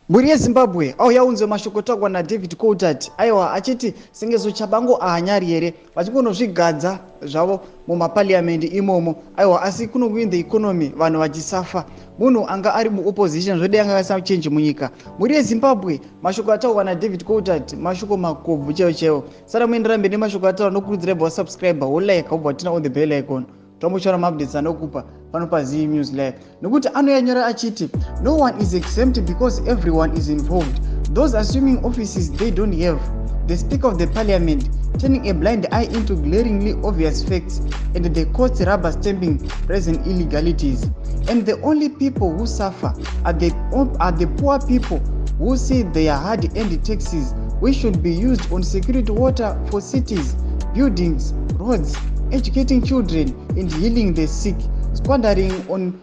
Mhuri yeZimbabwe auya unzwe mashoko taurwa naDavid Coltart aiwa achiti Sengezo Tshabangu ahanyari here vachingonozvigadza zvavo mumaparliament imomo aiwa asi kuno in the economy vanhu vachisafa munhu anga ari muopposition zvodei anga asina change munyika. Mhuri yeZimbabwe, mashoko ataurwa naDavid Coltart mashoko makobvu chaiwo chaiwo. Sara muenderera mberi nemashoko ataurwa nokurudzira ibva wasubscribe, wolike, wobva watina on the bell icon. Tombochora maupdates anokupa pano paZee News Live nokuti anoyanyora achiti no one is exempt because everyone is involved. Those assuming offices they don't have, the Speaker of the Parliament turning a blind eye into glaringly obvious facts and the courts rubber stamping present illegalities. And the only people who suffer are the poor people who see their hard-earned taxes, which should be used on security, water for cities, buildings, roads, educating children and healing the sick, squandering on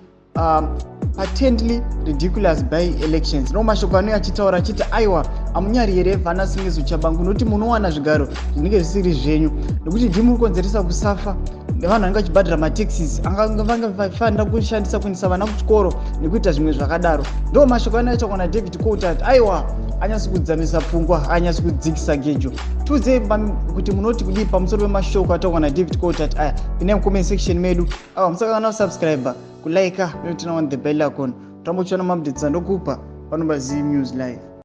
patently ridiculous by elections. No mashoko anouya achitaura achiti aiwa amunyari here vana Sengezo Tshabangu nokuti munowana zvigaro zvinenge zvisiri zvenyu nokuti ndimi muri kukonzeresa kusafa nevanhu vanenge vachibhadhara mataxes vange vafanira kushandisa kuendesa vana kuchikoro nekuita zvimwe zvakadaro. Ndo mashoko anoitaurwa naDavid Coltart. Aiwa, anyatsi kudzamisa pfungwa, anyatsi kudzikisa gejo. Tiudzei kuti munoti kudii pamusoro pemashoko ataurwa naDavid Coltart aya. Pinai mucomment section medu. Aiwa, musakana kusubscribe, kulike nekuturn on the bell icon. Tambochiona maupdates andokupa pano paZee News Live.